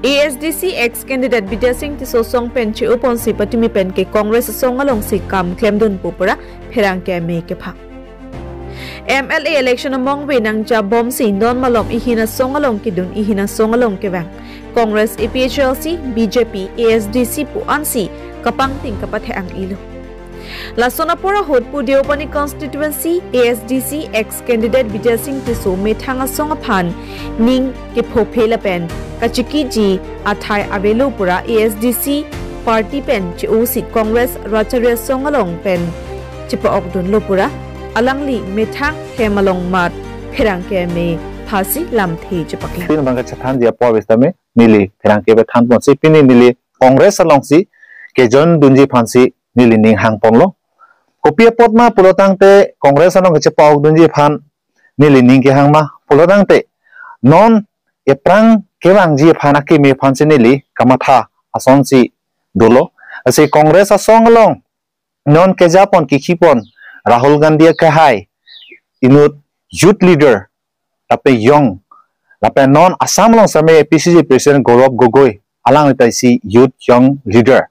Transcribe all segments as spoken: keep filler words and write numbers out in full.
ASDC ex-candidate Bidya Sing Tisso asong pen che-oponsi patumi pen ke Congress asong alongsi kam klemdunpo pura pherangke amei kephang. MLA election among ve nangja bomsi non malom ihin asong along kedun ihin asong along kevang. Congress, APHLC, BJP, ASDC pu ansi kapangting kapathe ang-ilo. Lason apor ahut pu Deopani constituency ASDC ex-candidate Bidya Sing Tisso methang asong aphan ning kephophe lapen kachikiji athai avelo pura ASDC party pen che-osi Congress rachari asong along pen chepa-okdunlo pura alangli methang hem along mat pherangke amei phasi lamthe chepaklem. Pini bang kachethanji apor ave sitame neli pherangke ave thanponsi pini neli Congress alongsi kejoin dunji aphansi neli ning hangponlo. Kopi apot ma pulotangte Congress along kechepa-okdunji aphan neli ning kehang ma pulotangte non ephrang kevangji aphan akimi aphansi neli kamatha asonsi dolo. Lasi Congress asong along non kejapon kikhipon Rahul Gandhi akehai inut youth leader lapen young, lapen non Assam along sitame APCC President Gaurav Gogoi, alangli ta isi youth young leader.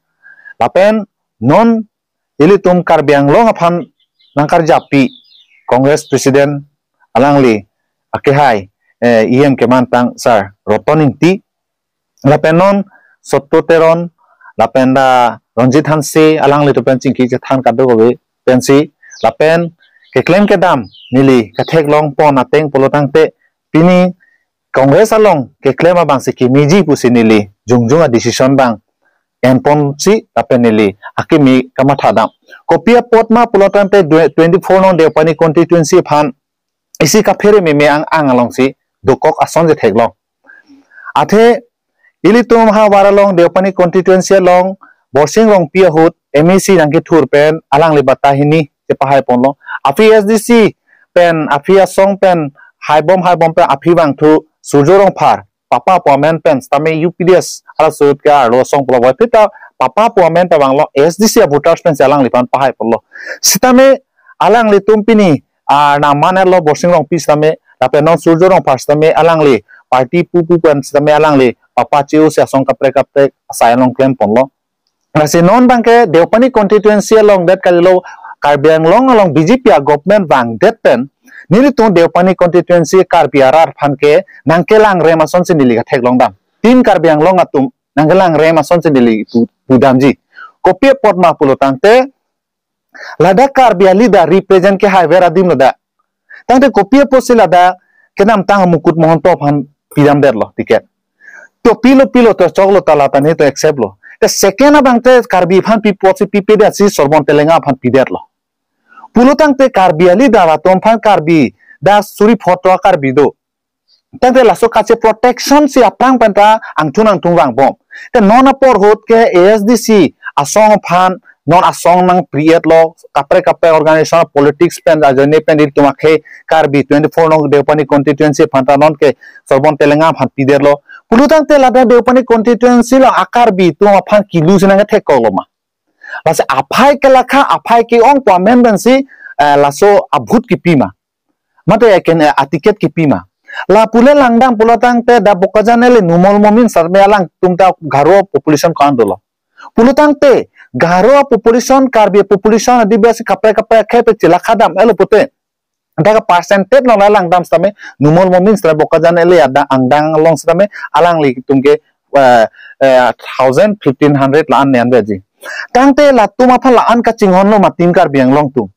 Lapen non ilitum Karbi Anglong aphan nangkarjappi Congress President alangli akehai, eh, EM kemantang Sir Roton Engti, lapen non Sotto Teron, lapen da Ranjit Hanse, alanglitum pen chingki chethan kadokave pensi, lapen keklem kedam neli katheklongpon ateng pulotangte pini Congress along keklem abangsi kemeji pusi neli jongjong a-decision bang enponsi lapen neli akimi kamathadam. Kopi apot ma pulotangte due-, twenty-four nong Deopani constituency aphan isi kaphere meme ang ang alongsi dokok asonsi theklong. Athe ilitum ha war along Deopani constituency along Borsing Rongpi ahut MAC nangkethur pen alangli batta hini chepahaiponlo. Aphi ASDC pen, aphi asong pen, haibom haibom pen aphi vangthu Surjo Rongphar, papa pu amen pen sitame UPDS arloso ahut ke arlo asong pulo boy pita papa pu amen ta vanglo, ASDC a-voters pensi alangliphan pahaiponlo. Sitame alanglitum pini, ah, nangman-etlo Borsing Rongpi sitame, lapen non Surjo Rongphar sitame alangli party pu pu pen sitame alangli papa che-osi asong kaprek kaprek asai along klemponlo. Lasi non bangke Deopani constituency along det kalilo, Karbi Anglong along BJP a-government vangdet pen nelitum Deopani constituency Karbi arat aphan ke nangkelangrem asonsi neli katheklongdam. Team Karbi Anglong atum nangkelangrem asonsi neli pu-, pudamji. Kopi apot ma pulotangte ladak Karbi a-leader represent kehaiver adim ladak. Tangte kopi apotsi ladak kedamtang Mukut Mahanta aphan pidamdetlo ticket. To pilo pilo to choklo ta la ta ne to accept lo. Te second abangte Karbi aphan pi apotsi pipedet si Sorbon Telenga aphan pidetlo. Pulotangte Karbi a-leader atum aphan Karbi dak suri photo Karbi do. Tangte laso kache protection si aphrang pen ta angthun angthun vangbom. Te non apor ahut ke ASDC asong aphan non asong nang create lo, kaprek kaprek organization politics pen ajoine pen ilitum akhei Karbi twenty-four nong Deopani constituency aphan ta non ke Sorbon Telenga aphan pidetlo. Pulotangte ladak Deopani constituency along a-Karbi atum aphan kilu si nangkethek-koklo ma. Lasi aphai kelakha, aphai ke-ong pu amen pensi, eh, laso a-vote kipima. Mate eken, eh, a-ticket kipima. La pule langdam pulotangte dak Bokajan ele Numal Momin sitame alangtum ta Garo population ko-an dolo. Pulotangte Garo population, Karbi population, Adivasi kaprek kaprek akhei pen chelakhadam-etlo pute. Dak percentage along langdam sitame Numal Momin sitame Bokajan ele ada angdeng along sitame alanglitum ke, eh, eh, thousand, fifteen hundred la-an ne-an veji. Tangte latum aphan la-an kachinghonlo ma Team Karbi Anglong atum.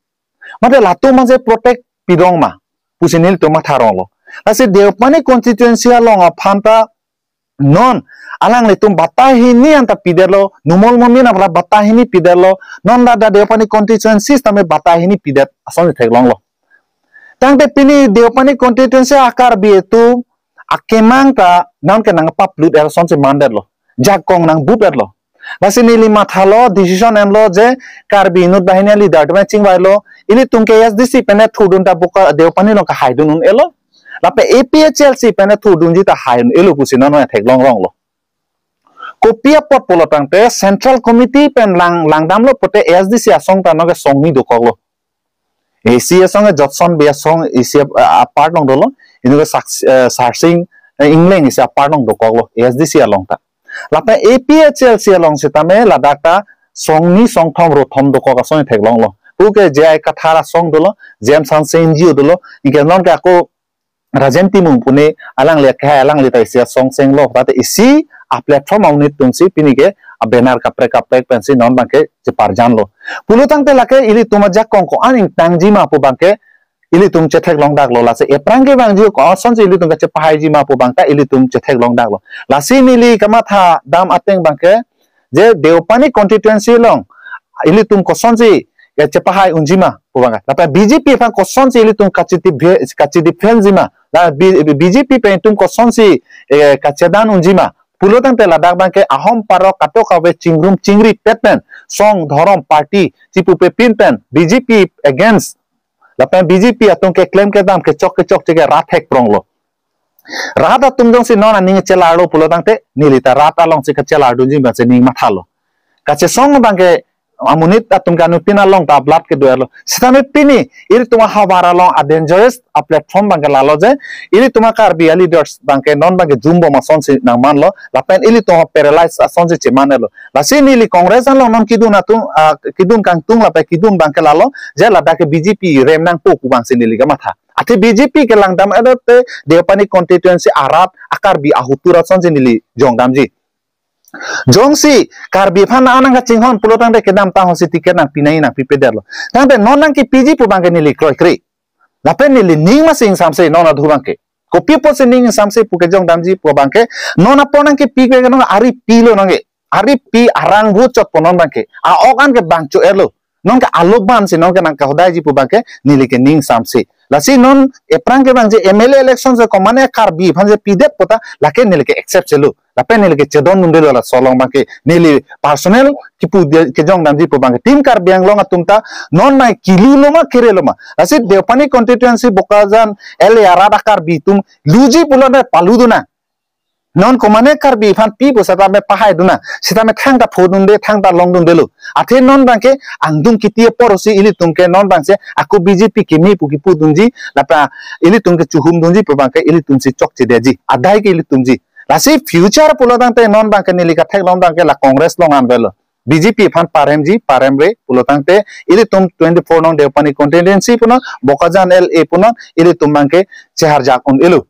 Mate latum aje protect pidong ma pusi nelitum matharonglo. Lasi Deopani constituency along aphan ta non alanglitum batta hini anta pidetlo, Numal Momin aphan batta hini pidetlo, non ladak Deopani constituency sitame batta hini pidet asonsi theklonglo. Tangte pini Deopani constituency a-Karbi atum akemang ta non ke nangpaplut-er asonsi mandetlo. Jakong nangbup-etlo. Lasi neli mathalo, decision enlo je Karbi inut banghini a-leader atum chingvailo, ilitum ke ASDC pen thurdun ta Boka Deopani along kahaidun un-elo. Lapen APHLC pen thurdunji ta hai un-elo pusi non theklongronglo. Kopi apot pulotangte Central Committee pen lang, langdamlo pute ASDC asong ta non ke songni dokoklo. AC asong ke Jotson Bey asong isi a, a-part along dolo, inut ke Saks-, eh, Sarsing, eh, Engleng isi a-part along dokoklo, ASDC along ta. Lapen A P H L C along sitame ladak ta song ni song thom ro thom dokok ason theklonglo. Puke J I Kathar asong dolo, James Hanse N G O dolo, anke non ke ako Rajen Timung pu ne alangli ke alangli ta isi asong senglo, tate isi a platform amonit atumsi pini ke a banner kaprek kaprek pensi non abangke cheparjanlo. Pulo tangte lake ilitum ajakong ko-an ingtangji ma pu abangke ilitum chetheklong daklo, lasi ephrang kevangji ko asonsi ilitum kachepahaiji ma pu abang ta ilitum chetheklong daklo. Lasi neli kamatha dam ateng abangke je Deopani constituency along ilitum kosonsi kachepahai unji ma pu abang. Lapen B J P aphan kosonsi ilitum kachidi kachidefendji ma. La B-, B J P pen itum kosonsi, eh, kachedan unji ma. Pulo tangte ladak abangke ahom parok katok kave chingrum chingri pet pen song dhorom party chipupe pin pen B J P against lapen B J P atum keklem kedam kechok kechok cheke rat thekpronglo. Rat atum jongsi non aning chelarlo pulo tangte neli ta rat alongsi kachelar dunji abangsi ning mathalo. Kachesong abangke amonit atum ke anuttin along ta blood kedo-erlo. Sitame pini ilitum ahavar along a dangerous a platform abangke lalo je ilitum a Karbi a leaders abangke non abangke jumbom asonsi nangmanlo, lapen ilitum paralyze asonsi cheman-erlo. Lasi neli Congress along non kidun atum, ah, kidun kangtung lapen kidun abangke lalo je ladak ke B J P rem nangpo pu abangsi neli kamatha. Athe B J P ke langdam adote Deopani constituency arat a Karbi ahutur asonsi neli jongdamji. Jongsi Karbi aphan nang nangkachinghon pulo tangte kedamtang ahutsi ticket nangpinai nangpipedetlo. Tangte non nangkepiji pu abangke neli kroikre. Lapen neli ning ma singsamse non adhu abangke. Kopi apotsi ning samse pu kejongdamji pu abangke non apor nangkepi ke non ari pilo nangke. Ari pi arang vote chotpo non abangke. A-ok an ke bang cho-erlo. Non ke alo bansi non ke nangkahodaiji pu abangke neli ke ning samse. Lasi non ephrang kevangji M L A election si komane Karbi aphan si pidet pu ta lake neli ke accept selo. Lapen neli ke chedon dundelo laso along abangke neli personal kipu dia kejongdamji pu abangke. Team Karbi Anglong atum ta non mai kilu lo ma kere lo ma. Lasi Deopani constituency Bokajan L A arat a Karbi atum luji pulo ne paludun nang. Non komane Karbi aphan pi pu sitame pahai dun nang. Sitame thangta phodunde thangta longdundelo. Athe non abangke angdung kiti apor si ilitum ke non abangsi ako B J P kimi pu kipudunji lapen ilitum ke chuhumdunji pu abangke ilitumsi chokchedeji. Adai ke ilitumji. Lasi future pulo tangte non abangke neli katheklong abangke la Congress along anvelo. B J P aphan paremji, paremre pulo tangte ilitum twenty-four nong Deopani constituency punon, Bokajan L A punon, ilitum abangke cheharjak un-elo.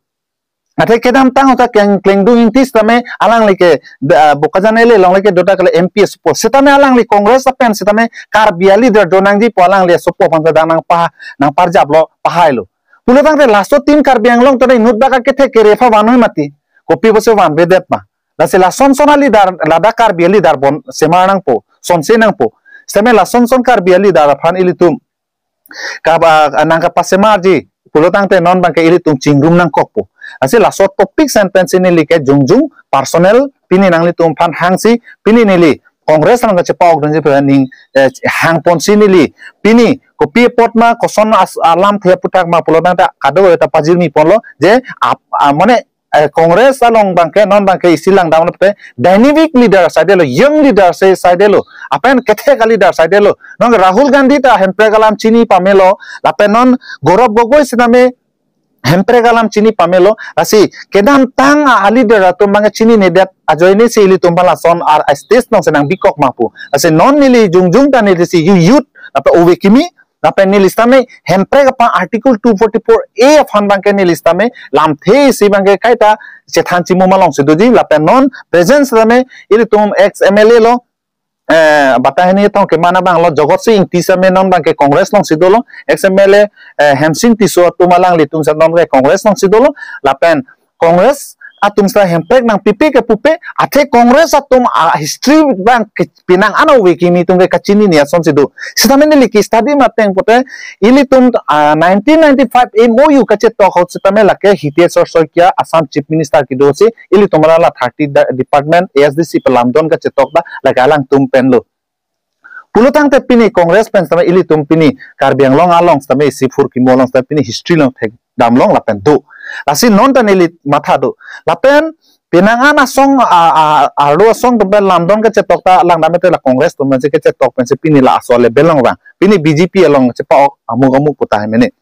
Athe kedamtang ahut ta keng klengdung ingti sitame alangli ke da, Bokajan L A along le ke dota kele M P support. Sitame alangli Congress lapen sitame Karbi a leader donangji pu alangli support aphan ta nangpa nangparjaplo pahailo. Pulo tangte laso Team Karbi Anglong tore inut baka kethe kere pha vanoi mati. Kopi apotsi vanvedet ma. Lasi lason son a leader ladak Karbi a leader bon semar nangpo, sonse nangpo. Sitame lason son Karbi a leader aphan ilitum kaba nangkapasemarji pulo tangte non abangke ilitum chingrum nangkokpo. Lasi laso topic sentence neli ke jongjung personal pini nanglitum aphan hangsi pini neli Congress along kachepa-ok dunji pu ning, eh, hangponsi neli pini kopi apot ma koson as-, alamthe aputhak ma pulo tangte kado-kave ta pajirmi ponlo je ap-, a, mane, eh, Congress along abangke non abangke isi langdamlo te dynamic leader saidelo, young leader se saidelo, apen kethek a leader saidelo. Non Rahul Gandhi ta hemprek alam chini pamelo, lapen non Gaurav Gogoi sitame hemprek alam chini pamelo, lasi kedamtang a leader atum abangke chininedet ajoine si ilitum aphan lason ar stage alongsi nangbikok ma pu. Lasi non neli jongjung ta neli si yu youth lapen ove kimi lapen neli sitame hemprek aphan Article two forty-four A aphan abangke neli sitame lamthe isi abangke kaita chethan chimum alongsi doji lapen non present sitame ilitum ex M L A lo, eh, Bata Hini Thong keman abanglo Jagat Sing Ingti sitame non abangke Congress alongsi dolo, ex M L A, eh, Hemsing Tisso atum alanglitum sitame non ke Congress alongsi dolo, lapen Congress atum sita hemprek nangpipe ke pupe, athe Congress atum a history abangke penang an ove kimi atum ke kachinine asonsi do. Sitame neli ke study mateng pote, ilitum, ah, nineteen ninety-five M O U kachetok ahut sitame lake Hitesh Saikia Assam Chief Minister kedo si, ilitum la thirty de-, department A S D C pen lamdon kachetok ta lake alangtum penlo. Pulo tangte pini Congress pen sitame ilitum pini Karbi Anglong along sitame isi phurkimo along sitame pini history along thekdamlong lapen do. Lasi non ta neli matha do. Lapen penang an asong a, a, arlo asong atum pen lamdon kachetok ta langdam te la Congress atum pensi kachetok pensi pini laso level along vang. Pini B J P along chepa-ok amuk amuk pu tahai mene.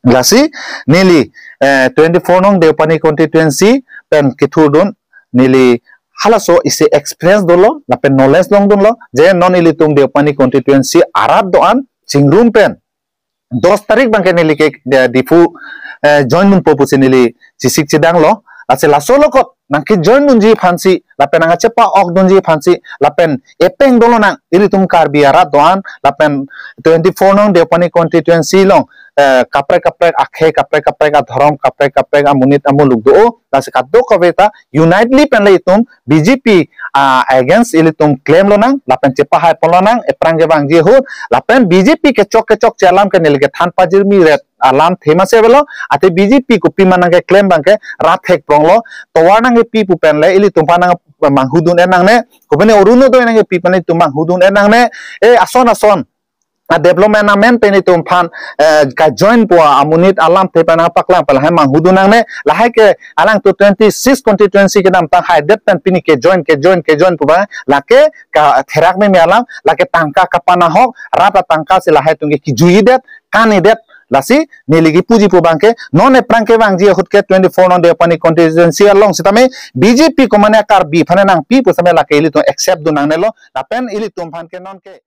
Lasi neli, eh, twenty-four nong Deopani constituency pen kethurdun neli halaso isi experience dolo, lapen knowledge longdunlo, je non ilitum Deopani constituency arat do-an, chingrum pen, dos tarik abangke neli ke, eh, Diphu, eh, join dunpo pusi neli chisik chidanglo, lasi laso along kot, nangkejoin dunji aphansi, lapen nangchepa-ok dunji aphansi, lapen epeng dolonang, ilitum Karbi arat do-an, lapen twenty-four nong Deopani constituency along, eh, kaprek kaprek akhei, kaprek kaprek adhorom, kaprek kaprek amonit amuluk do, lasi kadokave ta unitely pen le itum B J P, ah, against ilitum klemlonang, lapen chepahaiponlonang, ephrang kevangji ahut, lapen B J P kechok kechokche alam ke neli kethan pajirmi ret alamthe masi avelo, athe B J P kopi ma nangkeklem abangke rat thekpronglo, tovar nangkepi pu pen le ilitum aphan nangmanghudun-et nangne, kopine Orunodoi nangkepi pen le itum manghudun-et nangne, e ason ason a development amen pen itum aphan, eh, kajoin pu amonit alamthe pen nangpaklang pen lahai manghudun nangne, lahai ke alangtum twenty-six constituency kedamtang haidet pen pini kejoin, kejoin, kejoin pu abang, lake katherak meme alam, lake tangka kapanahok, rat atangka si lahai atum ke kijuidet, kanidet, lasi neli kipuji pu abangke, non ephrang kevangji ahut ke twenty-four nong Deopani constituency along sitame, B J P komane Karbi aphan nangpi pu sitame lake ilitum accept dun nangnelo, lapen ilitum aphan ke non ke